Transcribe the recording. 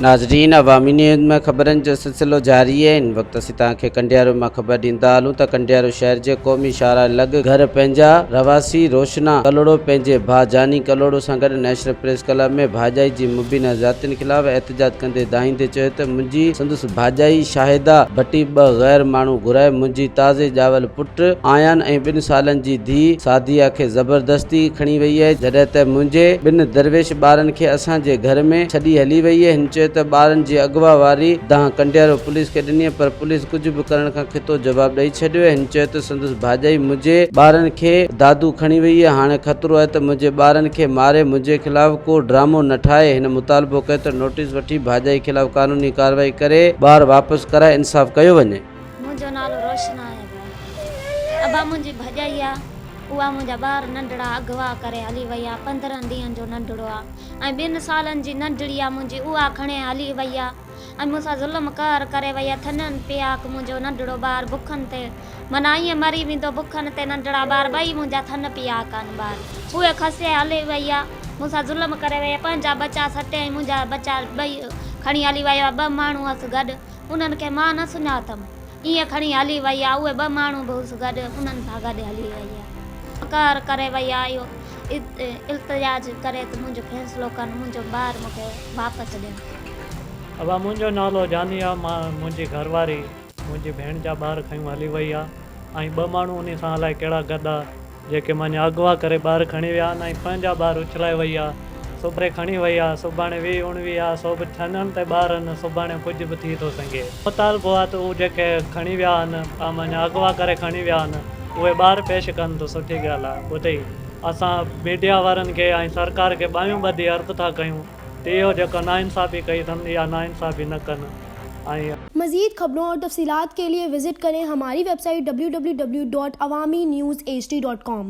ناظرين عوامي نيوز ۾ خبرن جو سلسلو جاري آهي هن وقت اسين توهان کي ڪنڊيارو مان خبر ڏيندا هلون ته ڪنڊيارو شهر جي قومي شاهراهه لڳ گهر پنهنجا رهواسي روشنا ڪلهوڙو پنهنجي ڀاء جاني ڪلهوڙو سان گڏ نيشنل پريس ڪلب ۾ ڀاڄائي جي مبينا زيادتين خلاف احتجاج ڪندي دانهيندي چيو ته منهنجي سندس ڀاڄائي شاهده ڀٽي ٻه غير ماڻهو گهرائي منهنجي تازي ڄاول پٽ آيان ۽ ٻن سالن جي ڌيء سعديه کي زبردستي کڻي وئي آهي جڏهن ته منهنجي ٻن درويش ٻارن کي اسان جي گهر ۾ ڇڏي هلي وئي آهي هن چيو ته ٻارن جي اغوا واري دانهن ڪنڊيارو پوليس کي ڏني پر پوليس ڪجهه به ڪرڻ کان کتو جواب ڏئي ڇڏيو هن چيو ته سندس ڀاڄائي منهنجي ٻارن کي دادو کڻي وئي آهي هاڻي خطرو آهي ته منهنجي ٻارن کي ماري منهنجي خلاف ڪو ڊرامو نه ٺاهي هن مطالبو ڪيو ته نوٽيس وٺي ڀاڄائي خلاف قانوني ڪارروائي ڪري ٻار واپس ڪرائي انصاف ڪيو وڃي. منهنجو نالو روشن آهي ابا. ابا منهنجي ڀڄائي آ اها منهنجا ٻار ننڍڙا اغوا ڪري هلي وئي آ 15 ڏينهن جو ننڍڙو آ ۽ ٻن سالن جي ننڍڙي آ منهنجي اها کڻي هلي وئي آ ۽ مون سان ظلم قهر ڪري وئي آ ٿڃن پياڪ منهنجو ننڍڙو ٻار بکن تي معنيٰ ائين مري ويندو بکن تي ننڍڙا ٻار ٻئي منهنجا ٿڃ پياڪ آهن ٻار اهي کسي هلي وئي آ مون سان ظلم ڪري وئي آ پنهنجا ٻچا سٽي ۽ منهنجا ٻچا ٻئي کڻي هلي وئي آ ٻه ماڻهو هئس گڏ انهن کي مان نه سڃاتم. ائين کڻي هلي وئي آ. اهي ٻه ماڻهو به هئس گڏ، انهن سان گڏ هلي وئي آ. قهر ڪري وئي آ. اهو التجا ڪري ته منهنجو فيصلو ڪن، منهنجو ٻار مون کي واپس ڏين. ابا منهنجو نالو جاني آ مان منهنجي گهر واري منهنجي ڀيڻ جا ٻار کنيون هلي وئي آ ۽ ٻه ماڻهو انهي سان الائي ڪهڙا گڏ آ جيڪي معني اغوا ڪري ٻار کڻي ويا آهن ۽ پنهنجا ٻار اڇلائي وئي آ سوڀري کڻي وئي آ سڀاڻي 20 اڻويهه آ سو به ڇنن تي ٻار آهن سڀاڻي ڪجهه به ٿي ٿو سگهي. مطالبو آ ته هو جيڪي کڻي ويا آهن معني اغوا ڪري کڻي ويا آهن اهي ٻار پيش ڪن ته سٺي ڳالهه آ ٻڌئي اسان ميڊيا وارن کي ۽ سرڪار کي ٻانهيون ٻڌي عرض ٿا ڪيون ته اهو جيڪو ناانصافي ڪئي اٿن اها ناانصافي نه ڪن ۽. مزيد خبرون اور تفصيلات کے لئے وزٽ کریں ہماری ویب سائٹ www.awamiNewsHD.com.